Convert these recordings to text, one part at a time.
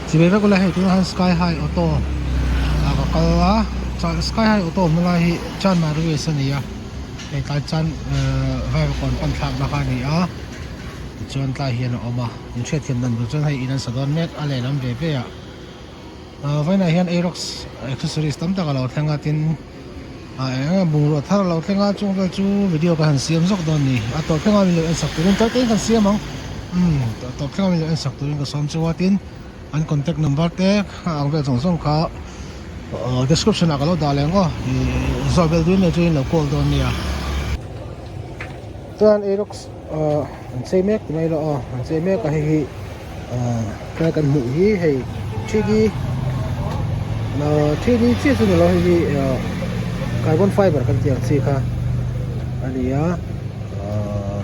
Chibai vek ula hei tunah hian sky high auto ah ka kal a sky high auto awmna lai hi chanmari west a ni a hei tlai chuan ehh vaivakawn pan thlakna kha a ni a tichuan tlai hian a awm a in hriatthiam dan tur chuan hei in an sa dawn mek a lehlam ve ve ah ahh vawiinah hian aerox accessories tam tak a lo thleng a tin ah eng eng bungrua thar a lo thleng a chung vel chu video ka han siam zawk dawn a ni a tawp thleng a min lo en sak turin tlai te in kan siam ang umm tawp thleng a min lo en sak turin ka sawm chu a tin an contact number te ang vel zawng zawng kha ahh description ah ka lo dah leh ang aw ih zawh belh duhin leh chuan in lo call dawn nia chuan aerox ahh an chei mek ti mai lo aw an chei mek a hei hi ahh tlai kan hmuh hi hei 3D ahh 3D chiah chu ni lo hei hi ahh carbon fiber kan tih ang chi kha a ni a ahh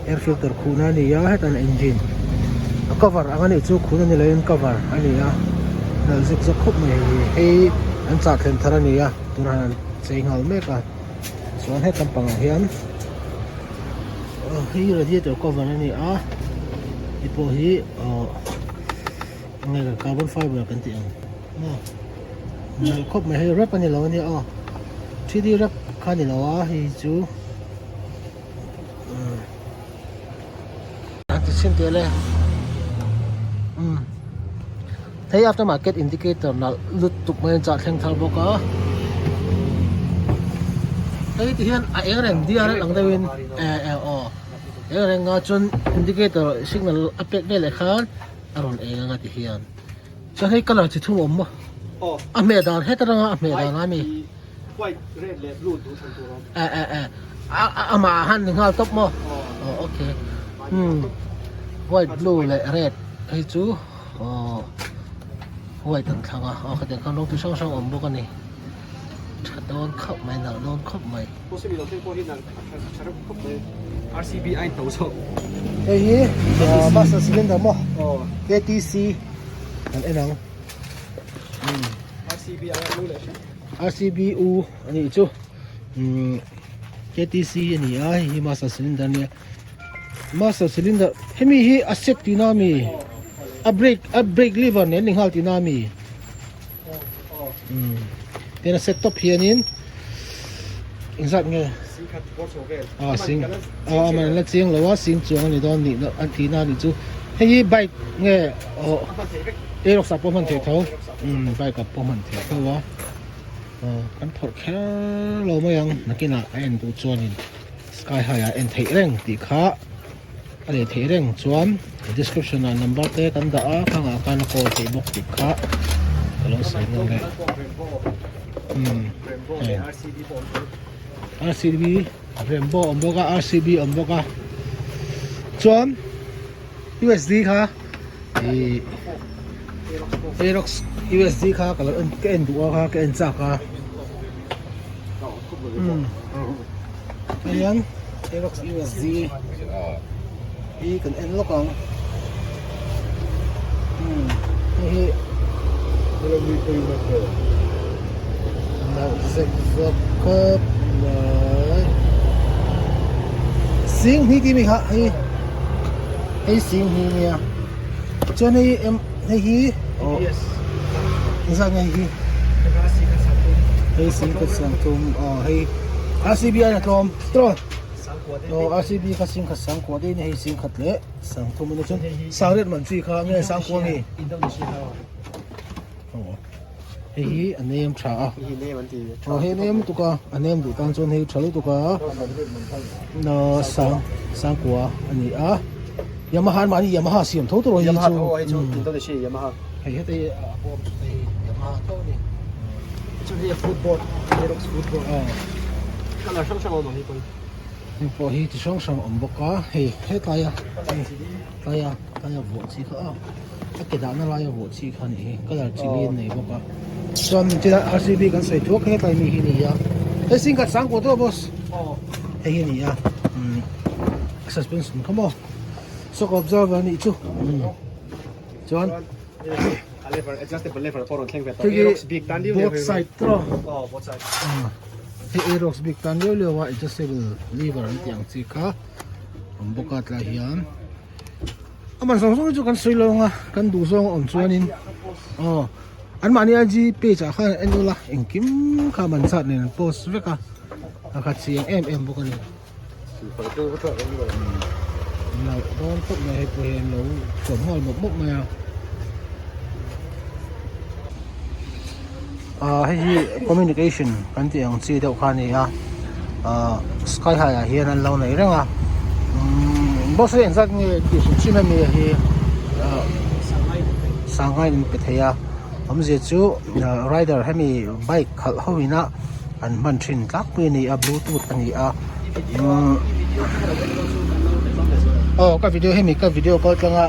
air filter khuhna a ni a hetan engine a cover ang a nih chu khuhna ni loin cover a ni a nalh zek zawk khawp mai hei hi hei an chah thlen thar a ni a tunah hian an chei nghal mek a chuan hetam pangah hian hei radiator cover a ni a hei pawh hi ahh enge carbon fiber kan tih ang maw nalh khawp mai hei wrap a ni lo a nia aw 3D wrap kha a ni lo a hei chu an ti chhin teh le umm hei after market indicator nalh lutuk mai an chah thleng thar bawk a hei ti hian a eng reng diar ang deuhin eh eh aw eng reng a chuan indicator signal a pek veleh khan a rawn eng ang a ti hian chuan hei colour chi thum a awm maw a hmeh dan heta ranga a hmeh dan a mi. White, red leh blue duh thlan tur a awm. Eh eh eh a a amah ah han ni nghal tawp maw? Aw okay umm white, blue leh red hei chu aw white an thlang a aw khatiang khan rawng chi hrang hrang a awm bawk a ni tha dawn khawp mai nalh dawn khawp mai. Possible lo thleng pawh hi nalh a tha reuh khawp mai RCB a in to zawk. Hei hi master cylinder maw? KTC kan en ang. RCB a u leh hret. RCB u a nih chu umm KTC a ni a hei hi master cylinder a nia master cylinder hemi hi a set tihna ami a brake a brake lever nen ni nghal tihna ami umm tin a set tawp hianin engzat nge ah sing ah a man la chiang lo a sing chuang a ni dawn nih a tihna a nih chu hei hi bike nge aw aerox ah pawh hman theih tho umm bike ah pawh hman theih tho a aw kan phawrh kher lo mai ang nakinah a en duh chuanin sky high ah en theih reng tih kha a leh theih reng chuan description ah number te kan dah a khangah khan a call theih bawk tih kha ka lo sawi ngam e umm hei RCB Brembo awm bawk a RCB awm bawk a chuan USD kha ih Aerox USD kha ka lo en ka en duh a kha ka en chak a umm hian Aerox USD hi kan en lawk ang umm hei hi nalh zek zawk khawp mai sing hi tih mi kha hei hei sing hi nia chuan hei em hei hi aw engzat nge hei hi hei sing khat sang thum aw hei RCB a tlawm tawh aw RCB kha sing khat sang kua daih a ni hei sing khat leh sang thum a ni chuan sang riat man chi kha nge sang kua nge Hei hi a nem tha a aw hei a nem lutuk a a nem duh tan chuan hei tha lutuk a sang sangkua a ni a Yamaha an mahni Yamaha siam tho tur a hei chu hei heta hi a bawm chu hei Yamaha tho a ni chuan hei a footboard Aerox footboard aw colour hrang hrang a awm ang hei pawh hi hei pawh hi chi hrang hrang a awm bawk a hei hetlai a hei tlaia tlaia vuah chi kha a. A ke dahna laia vuah chi kha a nih hi colour chi li an nei bawk a chuan chilai RCB kan sawi thuak hetlai mi hi a ni a hei singkhat sang kuah tawh boss hei hi a ni a umm suspension kha maw shock observer a nih chu umm chuan adjustable lever pawh rawn thleng ve tawh hei hi Aerox bik tan liau liau both side tawh aw both side hei Aerox bik tan liau liau a adjustable lever an tih ang chi kha awm bawk a tlai hian. A man zawng zawng hi chu kan sawi lo ang a, kan duh zawng a awm chuanin aw anmahni IG page ah khan en ula engkim kha man zat nen an post vek a, a kha chiang em em bawk a ni. Nalh dawn khawp mai hei pawh hi an lo thuam nghal mawp mawp mai a. Ahh hei hi communication kan tih ang chi deuh kha a ni a ahh sky high ah hian an lo nei reng a umm boss hi engzat nge tih hrim hrim ami hi ahh sangai in pe thei a awmzia chu ahh rider hemi bike khalh ho ina an hman thin tlangpui a ni a bluetooth a ni a umm aw ka video hemi ka video kal tlang a.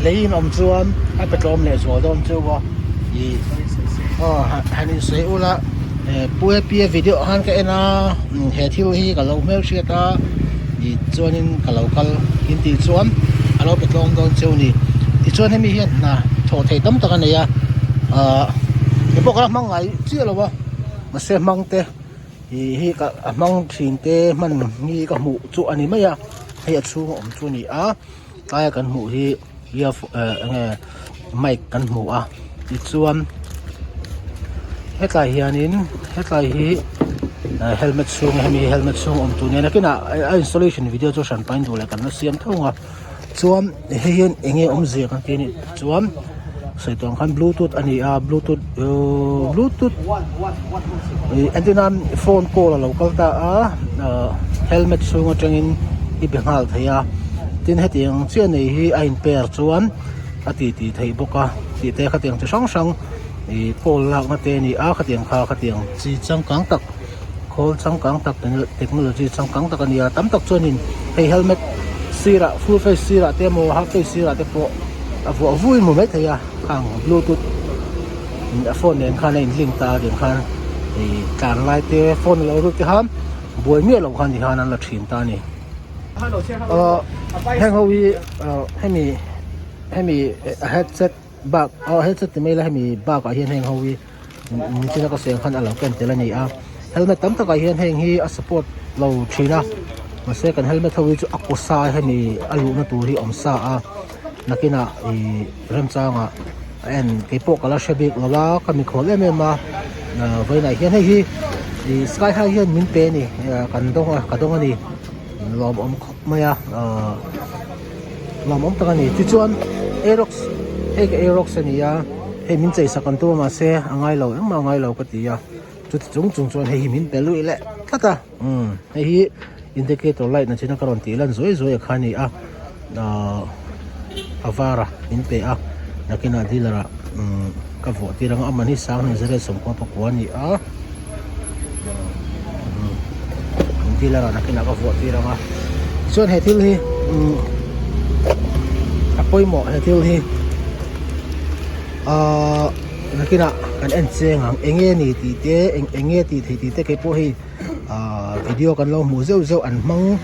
Lei in awm chuan a pe tlawm leh zual dawn chu a ih aw han insawi ula pu e pi e video ah khan ka en a he thil hi ka lo hmelhriat a ih chuanin ka lo kal in tih chuan a lo pe tlawm dawn cheu a ni tichuan hemi hian hna thawh theih tam tak a nei a ahh kei pawh ka la hmang ngai chiah lo a mahse hmang te. Ih hi ka a hmang thin te hman hi ka hmuh chu a ni mai a hei a chhung a awm chu a ni a tlaia kan hmuh hi earphone eh eng nge mic kan hmu a tichuan hetlai hianin hetlai hi eh helmet chhung hemi helmet chhung awm tur nia nakinah a installation video chu hran pahin duh leh kan la siam tho ang a chuan hei hian eng nge awmzia kan tih a nih chuan sawi tawh ang khan bluetooth a ni a bluetooth uhh bluetooth ih entir nan phone call a lo kal ta a ahh helmet chhung atangin i be nghal thei a tin hetiang chiah nei hi a in pair chuan a ti ti theih bawk a tih te khatiang chi hrang hrang ih call lakna te a ni a khatiang kha khatiang chi changkang tak. Khawl changkang tak technology changkang tak a ni a tam tak chuanin hei helmet sirah full face sirah te emaw half face sirah te pawh a vuah vui hmu mai thei a khang bluetooth a phone nen khan a in link ta tiang khan ih tlan lai te phone a lo lut te khan buai miah loh khan tikhan an la thin ta a ni ahh heng ho hi ahh hemi hemi headset bak aw headset ti mai ila hemi bakah hian heng ho hi. Nichina ka sawi ang khan a lo ken tel a ni a helmet tam takah hian heng hi a support lo thin a mahse kan helmet ho hi chu a kaw sa hemi a luhna tur hi a awm sa a nakinah ih remchangah a en keipawh ka la hre bik lo a ka mikhual em em a vawiinah hian hei hi ih sky high hian min pe a ni kan dawng a ka dawng a ni lawmawm khawp mai a ahh lawmawm tak a ni tichuan aerox hei ka aerox a ni a. Hei min cheisak an tum a mahse a ngai lo engmah a ngai lo ka ti a chuti chung chung chuan hei hi min pe luih leh tlat a umm hei hi indicator light na china ka rawn tih lan zuai zuai a kha a ni a ahh a var a min pe a nakinah dealer ah umm ka vuah tir ang a man hi sang hnih zariat sawmkua pakua a ni a umm dealer ah nakinah ka vuah tir ang a tichuan he thil hi umm a pawimawh he thil hi. Ahh nakinah kan en cheng ang eng nge ni tih te eng eng nge tih theih tih te kei pawh hei ahh video kan lo hmuh zeuh zeuh an hmang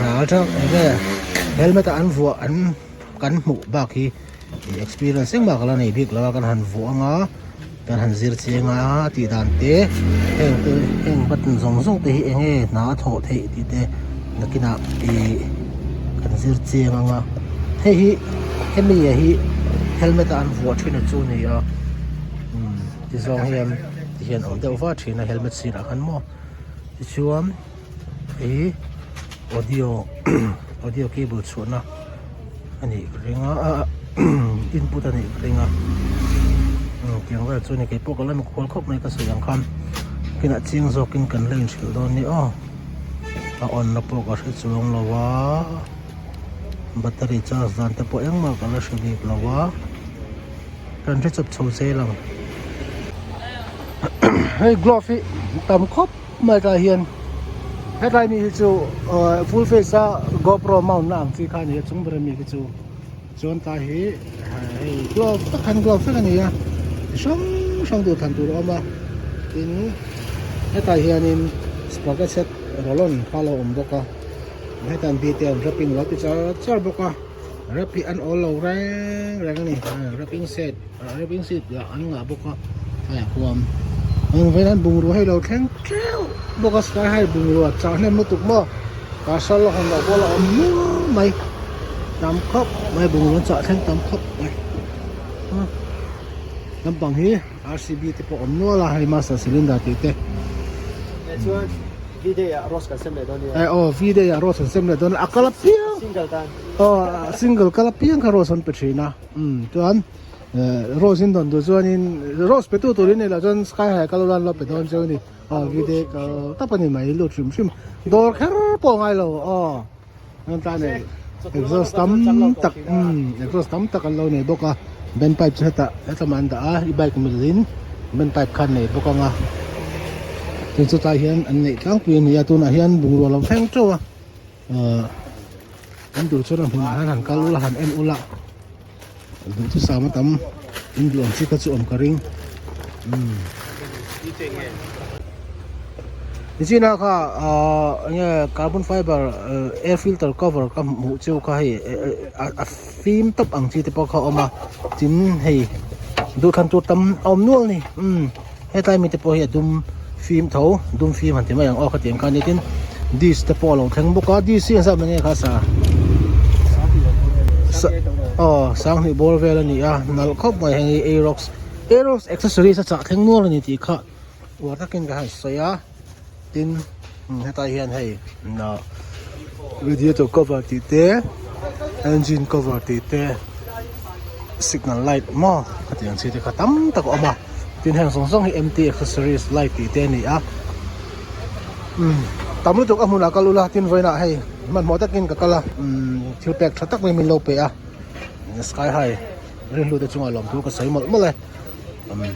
ral tang eng nge helmet a an vuah an kan hmuh bak hi ih experience engmah ka la nei bik lo a kan han vuah ang a kan han zir chiang a tih dan te heng te heng button zawng zawng te hi eng nge hna a thawh theih tih te nakinah ih kan zir chiang ang a hei hi hemi hi helmet a an vuah thin a chu a ni a umm ti zawng hian ti hian awm deuh va thin a helmet sirah khan maw tichuan ih audio audio cable chhuahna a nih ka ring a ah input a nih ka ring a umm tiang vel chu a ni kei pawh ka la mikhual khawp mai ka sawi ang khan kinah chiang zawkin kan la inhrilh dawn a ni aw a on na pawh ka hre chuang lo a battery charge dan te pawh engmah ka la hre bik lo a kan hre chawp chho zel ang hei glove hi tam khawp mai tlai hian hetlai mi hi chu ahh full face a gopro mount na ang chi kha a ni a chung ber ami khi chu chuan tlai hi hei glove tak khan glove vek a ni a chi hrang hrang duh thlan tur a awm a tin hetah hianin sprocket set roll on kha a lo awm bawk a hetan bite an wrapping lo ti char char bawk a wrap hi an awl lo reng reng a ni wrapping set wrapping sheet lah an ngah bawk a hei a huam ang velah hian bungrua hi a lo thleng teuh bawk a sky high bungrua chah hnem lutuk maw parcel a hawn loh pawh a la awm nual mai. Tam khawp mai bungraw an chah thleng tam khawp mai lampang hi R C B te pawh awm nual a hei master cylinder tih te chuan V day ah rose kan sem leh dawn nia eh aw V day ah rose an sem leh dawn a kal apiang single tan aw single kal apiang kha rose an pe thin a um chuan eh rose in dawn duh chuanin rose pe tu turin nei lah chuan sky high kal ula an lo pe dawn cheu a ni aw V day kal tap a ni mai lut hrim hrim dawr kher pawh a ngai lo aw. An tan nei exhaust tam tak umm exhaust tam tak an lo nei bawk a band pipe chu hetah hetlama an dah a i bike mil in band pipe kha an nei bawk ang a tin chutlai hian an neih tlangpui a ni a tunah hian bungrua a lo thleng teuh a ahh an duh chuan a hmunah hian han kal ula han en ula duh chu sam a tam in duh ang chi kha chu awm ka ring umm. Nichina kha ahh enge carbon fiber air filter cover ka hmuh chu kha hei a fim tawp ang chi te pawh kha a awm a tin hei duhthlan tur tam a awm nual a ni umm hetlai mi te pawh hi a dum fim tho dum fim han ti mai ang aw khatiang kha a ni tin dish te pawh a lo thleng bawk a dish hi engzat mai nge kha sa aw sanghnih bawr vel a ni a nalh khawp mai heng hi aerox aerox accessories a chah thleng nual a ni tih kha. Uar takin ka han sawi a tin hetah hian hei ah radiator cover tih te engine cover tih te signal light maw khatiang chi te kha tam tak a awm a tin heng zawng zawng hi M T accessories light tih te a ni a umm tam lutuk a hmunah kal ula tin vawiinah hei hmanhmawh takin ka kal a umm thil pek tha tak mai min lo pe a sky high rinhlute chungah lawmthu ka sawi mawlh mawlh e umm.